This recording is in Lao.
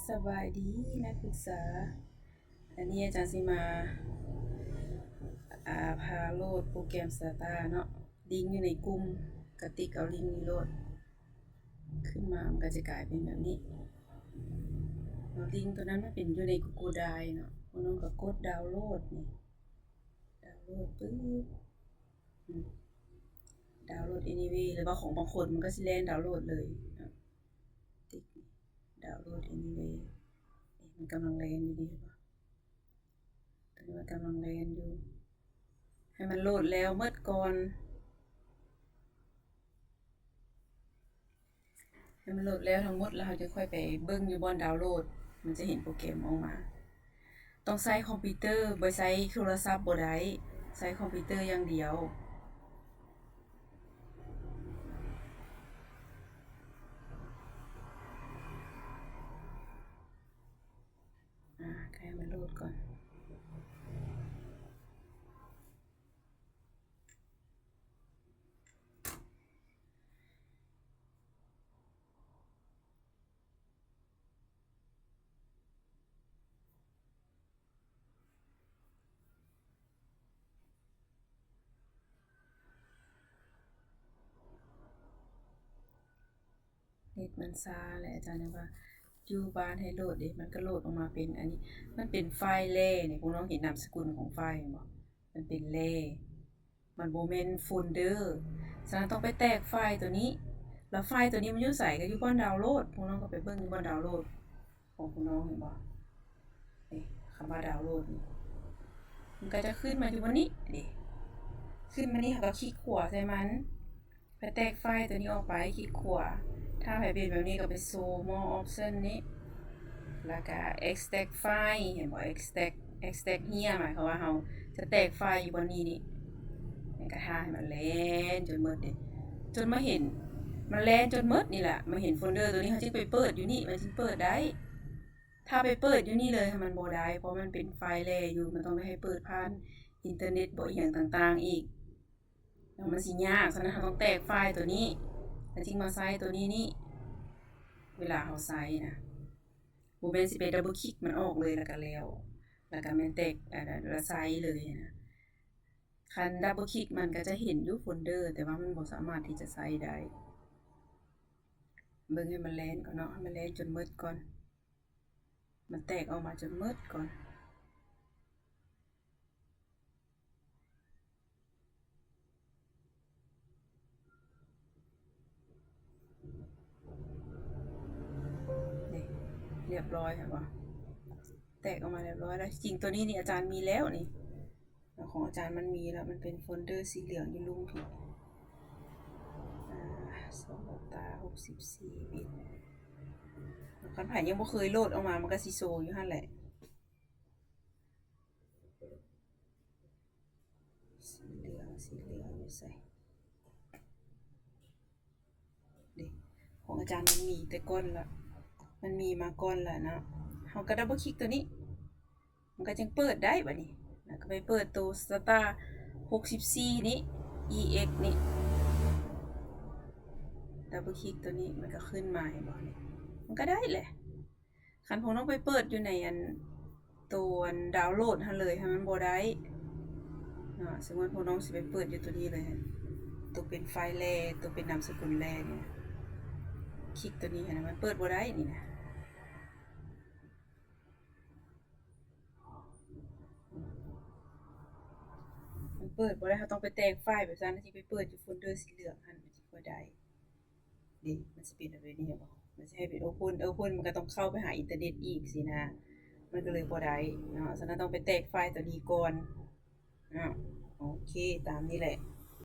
ສະບາຍດີນັກສຶກສາ, ອັນນີ້ອາຈານຊິມາ ອ່າ ພາໂຫຼດໂປຣແກຣມ Stata ເນາະ. ລິງຢູ່ໃນກຸ່ມ ກະຕິກເອົາລິງນີ້ໂຫຼດ ຂຶ້ນມາມັນກະຈະກາຍເປັນແບບນີ້ເນາະ. ລິງໂຕນັ້ນມັນເປັນຢູ່ໃນ Google Drive ເນາະ. ພວກນ້ອງກະກົດດາວໂຫຼດນີ້ ດາວໂຫຼດປຶບ ອືມ ດາວໂຫຼດ anyway ຫຼືວ່າຂອງບາງຄົນມັນກະຊິແລ່ນດາວໂຫຼດເລີຍເນາະ. ຕິກດາວໂຫຼດ anyway ເອີ ມັນກຳລັງແລ່ນຢູ່ນີ້ ເຫັນບໍ່? ຕອນນີ້ມັນກຳລັງແລ່ນຢູ່ ໃຫ້ມັນໂຫຼດແລ້ວໝົດກ່ອນ ໃຫ້ມັນໂຫຼດແລ້ວທັງໝົດ ແລ້ວເຮົາຈະຄ່ອຍໄປເບິ່ງຢູ່ບ່ອນດາວໂຫຼດ ມັນຈະເຫັນໂປຣແກຣມອອກມາ. ຕ້ອງໃຊ້ຄອມພິວເຕີ ບໍ່ໃຊ້ໂທລະສັບບໍ່ໄດ້ ໃຊ້ຄອມພິວເຕີຢ່າງດຽວ. ອ່າ ໃຫ້ມັນໂຫຼດກ່ອນ. ເນັດມັນຊ້າແຫຼະ ອາຈານຍັງວ່າຢູ່ບ້ານໃຫ້ໂຫຼດເດ້ ມັນກະໂຫຼດອອກມາເປັນອັນນີ້ ມັນເປັນໄຟລ໌ແລນີ້ ພວກນ້ອງເຫັນນາມສະກຸນຂອງໄຟລ໌ເຫັນບໍ່? ມັນເປັນແລ ມັນບໍ່ແມ່ນໂຟນເດີ. ສະນັ້ນຕ້ອງໄປແຕກໄຟລ໌ໂຕນີ້ ແລ້ວໄຟລ໌ໂຕນີ້ມັນຢູ່ໃສ? ກະຢູ່ບ່ອນດາວໂຫຼດ ພວກນ້ອງກະໄປເບິ່ງຢູ່ບ່ອນດາວໂຫຼດຂອງພວກນ້ອງ ເຫັນບໍ່? ນີ້ ຄຳວ່າດາວໂຫຼດນີ້ ມັນກະຈະຂຶ້ນມາຢູ່ບ່ອນນີ້ເດ້ ຂຶ້ນມານີ້ ເຮົາກະຄລິກຂວາໃສ່ມັນ ໄປແຕກໄຟລ໌ໂຕນີ້ອອກໄປ ຄລິກຂວາ. ຖ້າໃຜເປັນແບບນີ້ກະໄປໂຊ more option ນີ້ ແລ້ວກະ extract file ເຫັນບໍ່? extract extract here ໝາຍຄວາມວ່າເຮົາຈະແຕກໄຟລ໌ຢູ່ບ່ອນນີ້ນີ້ ແລ້ວກະຖ້າໃຫ້ມັນແລ່ນຈົນໝົດເດ້ ຈົນມາເຫັນ ມັນແລ່ນຈົນໝົດນີ້ແຫຼະ ມາເຫັນໂຟນເດີໂຕນີ້ ເຮົາຈຶ່ງໄປເປີດຢູ່ນີ້ ມັນຈຶ່ງເປີດໄດ້. ຖ້າໄປເປີດຢູ່ນີ້ເລີຍ ມັນບໍ່ໄດ້ ເພາະມັນເປັນໄຟລ໌ແລຢູ່ ມັນຕ້ອງໄດ້ໃຫ້ເປີດຜ່ານອິນເຕີເນັດບໍ ອີ່ຫຍັງຕ່າງໆອີກ ແລ້ວມັນຊິຍາກ. ສະນັ້ນເຮົາຕ້ອງແຕກໄຟລ໌ໂຕນີ້ ແລ້ວຈຶ່ງມາໃຊ້ໂຕນີ້ນີ້ ເວລາເຮົາໃຊ້ນະ ບໍ່ແມ່ນຊິໄປດັບເບິນຄລິກມັນອອກເລີຍ ແລ້ວກະແລ້ວ ແລ້ວກະແມ່ນແຕກ ແລ້ວໃຊ້ເລີຍນະ. ຄັນດັບເບິນຄລິກມັນກະຈະເຫັນຢູ່ໂຟນເດີ ແຕ່ວ່າມັນບໍ່ສາມາດທີ່ຈະໃຊ້ໄດ້. ເບິ່ງໃຫ້ມັນແລ່ນກ່ອນເນາະ ໃຫ້ມັນແລ່ນຈົນໝົດກ່ອນ ມັນແຕກອອກມາຈົນໝົດກ່ອນ. ນີ້ ຮຽບຮ້ອຍ ເຫັນບໍ່? ແຕກອອກມາຮຽບຮ້ອຍແລ້ວ. ທີ່ຈິງໂຕນີ້ນີ້ອາຈານມີແລ້ວນີ້ ຂອງອາຈານມັນມີແລ້ວ ມັນເປັນໂຟນເດີສີເຫຼືອງຢູ່ລຸ່ມພີ້ ອ່າ ສອງ ດາຕ້າ ຫົກສິບສີ່ບິດ. ຄັນໃຜຍັງບໍ່ເຄີຍໂຫຼດອອກມາ ມັນກະຊິໂຊຢູ່ຫັ້ນແຫຼະ. ສີເຫຼືອງ ສີເຫຼືອງຢູ່ໃສ? ເດ້ ຂອງອາຈານມັນມີແຕ່ກ່ອນລະ ມັນມີມາກ່ອນລະເນາະ. ເຮົາກະດັບເບິນຄລິກໂຕນີ້ ມັນກະຈຶ່ງເປີດໄດ້ບາດນີ້ ແລ້ວກະໄປເປີດໂຕສະຕາ ຫົກສິບສີ່ນີ້ ອີເອັກນີ້ ດັບເບິນຄລິກໂຕນີ້ ມັນກະຂຶ້ນມາ ເຫັນບໍ່? ນີ້ ມັນກະໄດ້ແຫຼະ. ຄັນພວກນ້ອງໄປເປີດຢູ່ໃນອັນ ໂຕອັນດາວໂຫຼດຫັ້ນເລີຍ ຫັ້ນມັນບໍ່ໄດ້ເນາະ. ສົມມຸດພວກນ້ອງຊິໄປເປີດຢູ່ໂຕນີ້ເລີຍ ໂຕເປັນໄຟລ໌ແລ ໂຕເປັນນາມສະກຸນແລນີ້ ຄລິກໂຕນີ້ຫັ້ນນະ ມັນເປີດບໍ່ໄດ້ນີ້ນະ. ມັນເປີດບໍ່ໄດ້ ເຮົາຕ້ອງໄປແຕກໄຟລ໌ແບບຊັ້ນ ແລ້ວຈຶ່ງໄປເປີດຢູ່ໂຟນເດີສີເຫຼືອງຫັ້ນ ມັນຈຶ່ງຄ່ອຍໄດ້. ນີ້ ມັນຊິເປັນແບບນີ້ ເຫັນບໍ່? ມັນຊິໃຫ້ເປັນໂອເພິ້ນ ໂອເພິ້ນ ມັນກະຕ້ອງເຂົ້າໄປຫາອິນເຕີເນັດອີກຊີ້ນະ ມັນກະເລີຍບໍ່ໄດ້ເນາະ. ສະນັ້ນຕ້ອງໄປແຕກໄຟລ໌ໂຕນີ້ກ່ອນເນາະ. ໂອເຄ ຕາມນີ້ແຫຼະ